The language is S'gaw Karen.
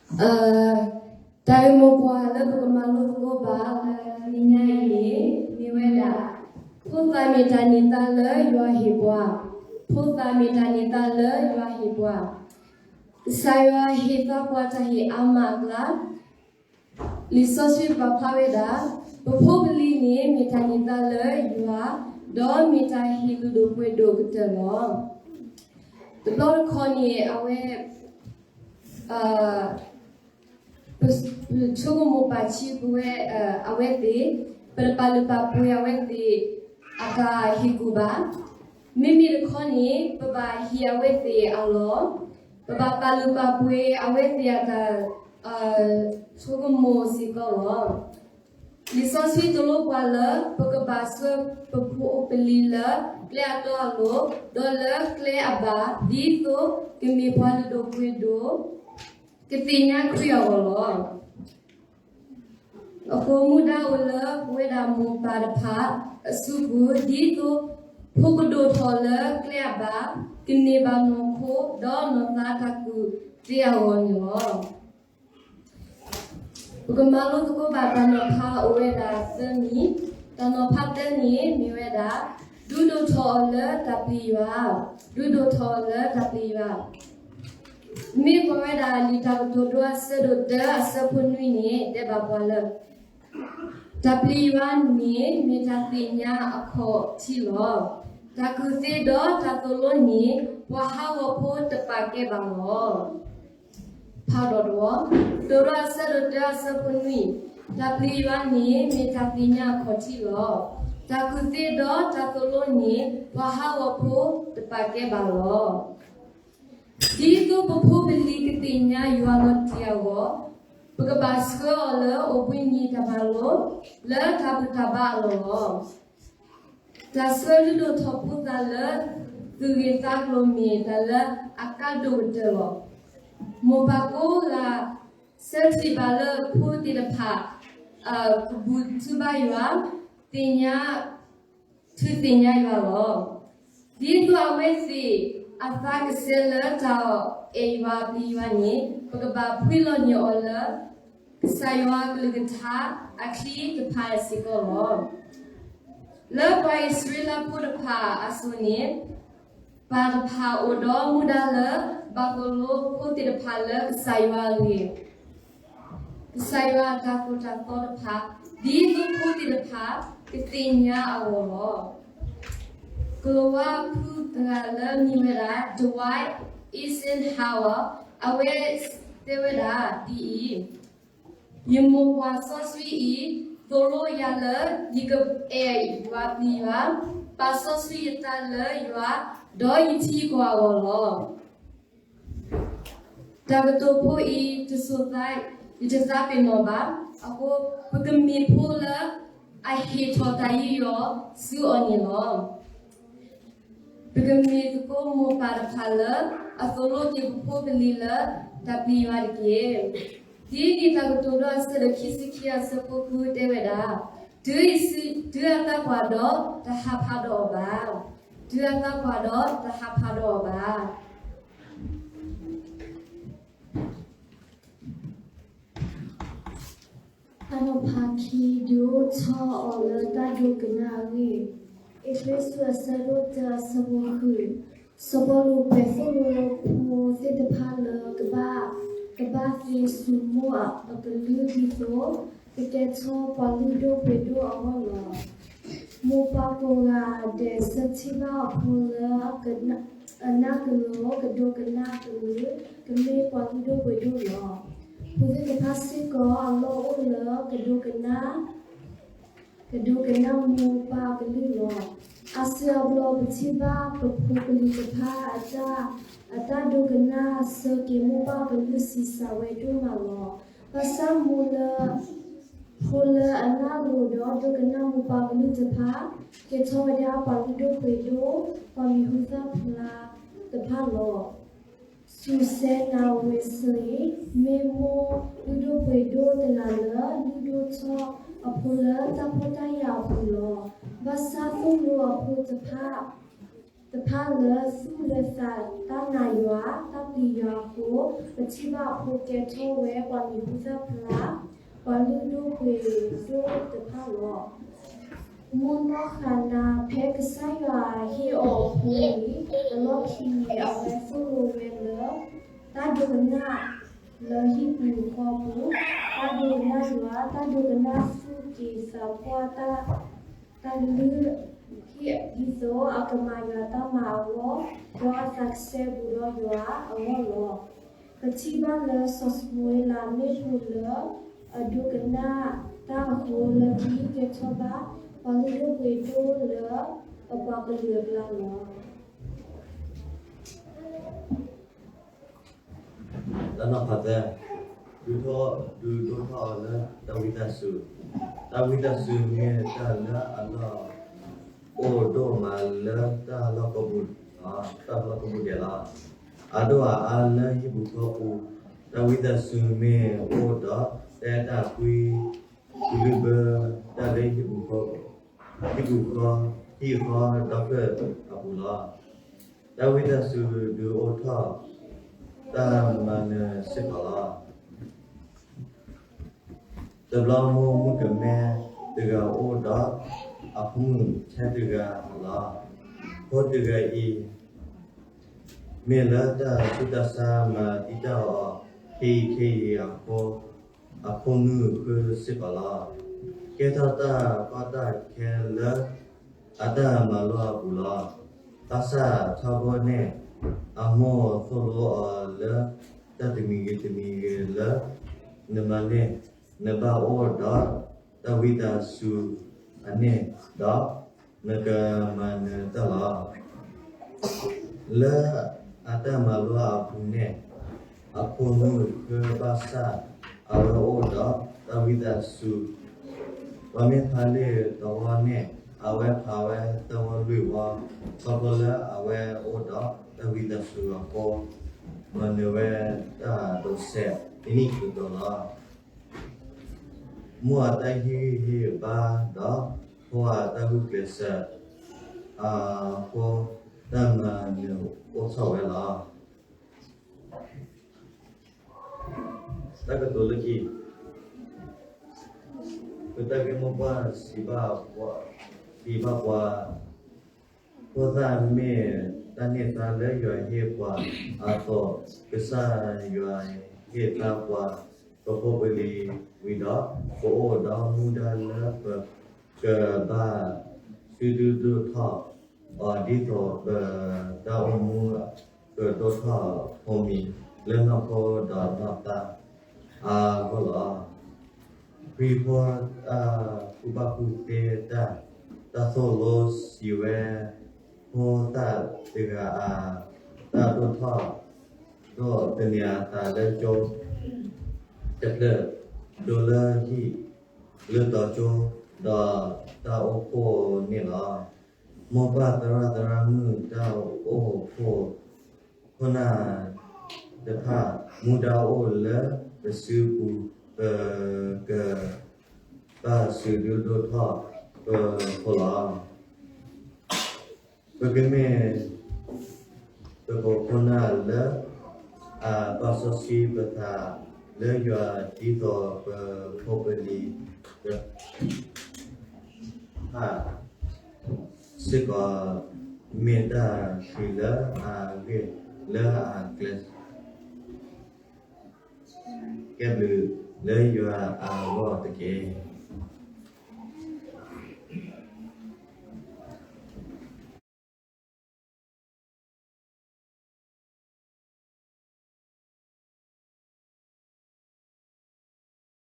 တၢ်ဂ့ၢ်မိၢ်ပှၢ်လၢပကမၤလိသကိးဘၣ်လၢတနံၤညါအံၤန့ၣ် မ့ၢ်ဝဲဒၣ်, ဖိသၣ်မ့ၢ်တၢ်န့ၢ်သါလၢယွၤဟ့ၣ်ပှၤ, ဖိသၣ်မ့ၢ်တၢ်န့ၢ်သါလၢယွၤဟ့ၣ်ပှၤ, ကစၢ်ယွၤဟ့ၣ်သါပှၤတၢ်ဟ့ၣ်အါမးအကျါ, လံာ်စီဆှံပာ်ဖျါဝဲဒၣ်, ပဖိပလံၤန့ၣ် မ့ၢ်တၢ်န့ၢ်သါလၢယွၤ, ဒီးမ့ၢ်တၢ်ဟ့ၣ်လုၢ်ဒိၣ်ပှ့ၤဒိၣ်ကတၢၢ်လီၤ. တဘျီတခီၣ်န့ၣ် အဝဲ ပဆိကမိၣ်ပာ်ဆံးပဝဲ အဝဲသ့ၣ်, ပတပာ်လုၢ်ပာ်ပှ့ၤအဝဲသ့ၣ်အတၢ်ဟ့ၣ်ကူၣ်ဘၣ်. မ့မ့ၢ်တခီန့ၣ် ပဘၣ်ဟ့ၣ်အဝဲသ့ၣ်အလီၢ်, ပဘၣ်ပာ်လုၢ်ပာ်ပှ့ၤအဝဲသ့ၣ်အတၢ်ဆိကမိၣ်စ့ၢ်ကီးလီၤ. လံာ်စီဆှံသိၣ်လိပှၤလၢ ပကဘၣ်ဆှၢပဖိပလံၤလၢကျဲအတီအလိၤ, ဒီးလၢကျဲအဘၣ်, ဒ်သိးကမ့ၢ်ပှၤလုၢ်ဒိၣ်ပှ့ၤဒိၣ်, ကသ့ၣ်ညါခရံာ်အဂီၢ်လီၤ. အဃိမူဒါအိၣ်လၢပဝဲဒၣ်မိၢ်ပၢ်တဖၣ်အစုပူၤ, ဒ်သိးဖိကဒိၣ်ထီၣ်လၢကျဲအဘၣ်, ကန့ၢ်ဘၣ်နီၢ်ခိဒီးနီၢ်သးတၢ်ကူၣ်သ့အဂီၢ်န့ၣ်လီၤ. ပကမၤလိသကိးဘၣ်တၢ်နီၤဖးအိၣ်ဝဲဒၣ်သၢမံၤ, တၢ်နီၤဖးတၢန့ၣ်မ့ၢ်ဝဲဒၣ်, ဒုးဒိၣ်ထီၣ်အီၤလၢတၢ်ပျံၤယွၤ, ဒုးဒိၣ်ထီၣ်အီၤလၢတၢ်ပျံၤယွၤ. မ့ၢ်ကွၢ်ဝဲဒၣ်လံာ်တၢ်ကတိၤဒိအဆၢဒိၣ်တၢအဆၢဖိနွံန့ၣ် တဲဘၣ်ပှၤလၢ တၢ်ပျံၤယွၤန့ၣ် မ့ၢ်တၢ်သ့ၣ်ညါအခီၣ်ထံးလီၤ. တၢ်ကူၣ်သ့ဒီးတၢ်သိၣ်လိန့ၣ် ပှၤဟးဂီၤဖိတပာ်ကဲဘၣ်လီၤ. ဖးဒီးတဝီ, ကတိၤဒိအဆၢဒိၣ်တၢအဆၢဖိနွံ, တၢ်ပျံၤယွၤန့ၣ် မ့ၢ်တၢ်သ့ၣ်ညါအခီၣ်ထံးလီၤ. တၢ်ကူၣ်သ့ဒီးတၢ်သိၣ်လိန့ၣ် ပှၤဟးဂီၤဖိတပာ်ကဲဘၣ်လီၤ. ဒ်သိးပဖိပလံၤကသ့ၣ်ညါယွၤလီၤတံၢ်အဂီၢ်, ပကဘၣ်ဆှၢအီၤလၢအိၣ်ဘှံးနံၤတၢ်မၤလိ, လၢတၢ်ဘူၣ်တၢ်ဘါအလီၢ်လီၤ. တၢ်ဆှၢလုၢ်ဒိၣ်ထီၣ်ဖိသၣ်လၢ သူၣ်ဂ့ၤသးကျိၤမ့ၢ်တၢ်လၢအကါဒိၣ်ကတၢၢ်လီၤ. မိၢ်ပၢ်ကိးဂၤ ဆၢထံၣ်ဘၣ်လၢဖိသ့ၣ်တဖၣ် ကဘူၣ်ထုဘါယွၤ, သ့ၣ်ညါ, ထုးသ့ၣ်ညါယွၤလီၤ. ဒ်သိးအဝဲသ့ၣ်အသးကစဲးလၢတၢ်အဲၣ်ယွၤပျံၤယွၤန့ၣ် ပကဘၣ်ဖှံလီၤန့ၢ်အီၤလၢ ကစၢ်ယွၤကလုၢ်ကထါအချံတဖၣ်စ့ၢ်ကီးလီၤ. လၢပှၤအံၣ်စရ့လးဖိတဖၣ်အစိၤန့ၣ် ပၢ်တဖၣ်အိၣ်ဒီးမူဒါလၢ ဘၣ်သိၣ်လိဖိသ့ၣ်တဖၣ်လၢကစၢ်ယွၤအဂ့ၢ်, ကစၢ်ယွၤအတၢ်သိၣ်တၢ်သီတဖၣ်, ဒ်သိးဖိသ့ၣ်တဖၣ်ကသ့ၣ်ညါအဂီၢ်လီၤ. ကလံးဝါဖုတဂၤလၢမံၤဝဲဒၣ် Dwight Eisenhower အဝဲတဲဝဲဒၣ်ဒ်အံၤ, ယမိၢ်ပှၢ်စီဆှံအံၤ သိၣ်လိယၤလၢ ယကအဲၣ်ယွၤပျံၤယွၤ, ပာ်စီဆှံယသးလၢယွၤ, ဒီးယထံယကီၢ်အဂီၢ်လီၤ. တၢ်ကတိၤဖိအံၤ တစိၤသး ယတသးပ့ၤနီၣ်ဘၣ်. အဃိ ပကမ့ၢ်ဖိလၢ အဟ့ၣ်ထီၣ်တၢ်ယူးယီၣ်ဆူအီၤန့ၣ်လီၤ. ပကမ့ၢ်သကိးမိၢ်ပၢ်တဖၣ်လၢ အသိၣ်လိက့ၤပဖိပလံၤလၢ တၢ်ပျံၤယွၤတက့ၢ်. ဒ်လံာ်တၢ်ကတိၤဒိအဆၢဒိၣ်ခံဆံခံအဆၢဖိဃုတဲဝဲဒၣ်, တုၤအသးပှၢ်ဒီးတဟးဖးဒီးအီၤဘၣ်. တုၤအသးပှၢ်ဒီးတဟးဖးဒီးအီၤဘၣ်. တၢ်နီၤဖးခံ, ဒုးအိၣ်ထီၣ်အီၤလၢတၢ်ဒိကနၣ်အဂ့ၢ်. အ့းဖ့းစူးအဆၢဒိၣ်တၢအဆၢဖိဃု, စီၤပီလူးကွဲးသိၣ်လိဖိသ့ၣ်တဖၣ်လၢ ကဘၣ်, ကဘၣ်သ့စူၤမိၢ်အကလုၢ်ဒ်သိး ကကဲထီၣ်ပှၤလုၢ်ဒိၣ်ပှ့ၤဒိၣ်အဂီၢ်လီၤ. မိၢ်ပၢ်ကိးဂၤဒဲးဆၢထံၣ်ဘၣ်အဖိလၢ အနၢ်ကလိၤ ကဒိကနၣ်ကလုၢ် ကမ့ၢ်ပှၤလုၢ်ဒိၣ်ပှ့ၤဒိၣ်လီၤ. ဖိသ့ၣ်တဖၣ်စ့ၢ်ကီးအလီၢ်အိၣ်လၢ ကဒိကနၣ် ကဒိကနၣ်မိၢ်ပၢ်အကလုၢ်လီၤ. အါစုအါဘျီပထံၣ်ဘၣ်ပဖိပလံၤတဖၣ် အတၢ်ဒိကနၣ်ဆၢက့ၤ မိၢ်ပၢ်ကလုၢ်ဆံးစၢ်ဝဲဒိၣ်မးလီၤ. ဘၣ်ဆၣ်မိၢ်လၢ ဖိလၢအနၢ်လိၤဒီးဒိကနၣ်မိၢ်ပၢ်ကလုၢ်တဖၣ် ကဲထီၣ်ဝဲဒၣ်ပှၤလုၢ်ဒိၣ်ပှ့ၤဒိၣ် ပှၤမံၤဟူသၣ်ဖျါတဖၣ်လီၤ. စူၤစဲနၤဝ့ၤစလ့ၣ် မ့ၢ်မိၢ်လုၢ်ဒိၣ်ပှ့ၤဒိၣ်တဂၤလၢ လုၢ်ဒိၣ်ထီၣ်အဖိလၢတၢ်ဖှီၣ်တၢ်ယာ်အပူၤလီၤ. ဘၣ်ဆၣ်သိၣ်လိအဖိတဖၣ် တဖၣ်လၢသူၣ်လၢသး တၢ်နာ်ယွၤ တၢ်ပျံၤယွၤ ပှၤမ့ၢ်ပှၤကလုာ်အဂၤအဃိ, ပထံၣ်ဘၣ်အဖိကဲထီၣ်ဝဲပှၤမံၤဟူသၣ်ဖျါ, ပှၤလုၢ်ဒိၣ်ပှ့ၤဒိၣ်တဖၣ်လီၤ. မိၢ်နီၢ်ဃၤနၤ ဖဲကစၢ်ယွၤဟ့ၣ်အီၤအဖိန့ၣ် အလီၢ်ခံန့ၣ် အဝဲသိၣ်လိဝဲလၢ တၢ်ဒိကနၣ်လၢဟံၣ်ပူၤဃီပူၤ, တၢ်ဒိကနၣ်ယွၤ, တၢ်ဒိကနၣ်သူၣ်က့သးပှၢ် တၢ်လုၢ်ဟံၣ် ဒ်သိးအကမၤယွၤတၢ်မၤအဂီၢ်, ဒီးအသးကဆှဲပူၤဒီးယွၤအဂီၢ်လီၤ. ပထံၣ်ဘၣ်လၢစီၤၡမူၤအ့လးမ့ၣ်ပိၤလၢ အဒိကနၣ်တၢ်အဃိ လၢခံကဲထီၣ်ဘၣ် ပှၤလုၢ်ဒိၣ်ပှ့ၤဒိၣ်လၢအပှၤကလုာ်အကျါလီၤ. တၢ်နီၤဖးသၢ, ဒုးဒိၣ်ထီၣ်, ဒုးဒိၣ်ထီၣ်အီၤလၢတၢ်ဝံသးစူၤ, တၢ်ဝံသးစူၤမ့ၢ်တၢ်လၢအလီၢ်အိၣ်ဒိၣ်မးလၢတၢ်လီၢ်ကိးပူၤ, တၢ်လီၢ်ကိးပူၤဒဲးလီၤ. အဒိၣ်အအါလၢဟံၣ်ပူၤဃီပူၤ, တၢ်ဝံသးစူၤမ့ၢ်အိၣ်ဒီး တၢ်အဲၣ်တၢ်ကွံ ကလုၢ်ဘၢတၢ်လၢဟံၣ်ပူၤဃီ, ဟံၣ်ပူၤဃီ, ဟံၣ်ဃီဒီဖျၢၣ်အပူၤလီၤ. တၢ်ဝံသးစူၤဒုးအိၣ်ထီၣ်တၢ်မၤနၢၤစ့ၢ်ကီးလီၤ. တဘျီမိၢ်မုၣ်ကမဲတဂၤအိၣ်ဒီး အဖိမုၣ်ထဲတဂၤလီၤ. ဖိတဂၤအံၤ မ့ၢ်လၢတၢ်ဆူးတၢ်ဆါမၤသံတၢ်အီၤ ခဲအံၤခဲအံၤအဃိ, အဖိမုၣ်ဃၢစ့ၢ်ကီးလီၤ. ကဲထီၣ်တၢ်ကီတၢ်ခဲလၢ အတၢ်မၤလိအပူၤလီၤ. ဘၣ်ဆၣ်ထီဘိန့ၣ် အမိၢ်သိၣ်လိအီၤလၢ တၢ်တမံၤဂ့ၤတမံၤဂ့ၤလၢ နမၤန့ၢ် နဘၣ်အိၣ်ဒီးတၢ်ဝံသးစူၤအန့ၣ်ဒီး နကမၤနၢၤတၢ်လီၤ. လၢအတၢ်မၤလိအပူၤန့ၣ် အဖိမုၣ်ဃၢဘၣ်ဆၣ် အဝဲအိၣ်ဒီးတၢ်ဝံသးစူၤ, ပှၤမ့ၢ်ဖးလံာ်တဝီန့ၣ် အဝဲဖးဝဲသၢဝီလွံၢ်ဝီ, ခီဖျိလၢအဝဲအိၣ်ဒီးတၢ်ဝံသးစူၤအဃိ, မၤနၢၤဝဲတၢ်ဒိးစဲးတနံၣ်ကတီၤလီၤ. မိၢ်အတၢ်ဟ့ၣ်ဂံၢ်ဟ့ၣ်ဘါဒီး ဖိအတၢ်ဂုာ်ကျဲးစၢးအဃိ, တၢ်မၤနၢၤအိၣ်ထီၣ်ဝဲလီၤ. တၢ်ကတိၤလၢခံ, ပတၢ်ဂ့ၢ်မိၢ်ပှၢ်စံးဘၣ်ပှၤ, စံးဘၣ်ပှၤ, ဖိသၣ်မ့ၢ်တၢ်န့ၢ်သါလၢယွၤဟ့ၣ်ပှၤအသိး, ကစၢ်ယွၤဟ့ၣ်သါပှၤ ပဖိပလံၤဝံၤဒီး ပအိၣ်ဒီးမူဒါလၢပကဘၣ်စုဒုၣ်ဒိၣ်ထီၣ်အီၤ ဒ်သိးပတၢ်အိၣ်မူကဒိၣ်ထီၣ်ဖိးမံၤလၢနီၢ်ခိဒီးနီၢ်သးအဂီၢ်လီၤ. ခရံာ်ဖိတၢ်ကူၣ်ဘၣ်ကူၣ်သ့တၢ်, တၢ်သိၣ်လိစံးဝဲ ဖိသၣ်တဂၤအတၢ်ဒိၣ်ထီၣ် ဒီးသန့ၤအသးလၢကၠိတဖျၢၣ်, ကၠိလၢဟံၣ်လၢတီၤကၠိ, ဒီးတၢ်အိၣ်ဖှိၣ်န့ၣ်လီၤ. မိၢ်ပၢ်သရၣ်သရၣ်မုၣ် တၢ်အိၣ်ဖှိၣ်ခိၣ်နၢ် တဖၣ် မူဒါအိၣ်လၢပစုပူၤ, ပကဘၣ်စုဒုၣ်ဒိၣ်ထီၣ်ပဖိလီၤ. ပကမ့ၢ်တကိးခိၣ်နၢ်လၢအပာ်စီဆှံပသးလၢယွၤ ဒ်သိးပဖိပလံၤတဖၣ်စ့ၢ်ကီး မ့ၢ်တၢ်ချုးလၢအဂ့ၤလၢအကျဲ ကဲဘျုးလၢယွၤအဂီၢ်တက့ၢ်.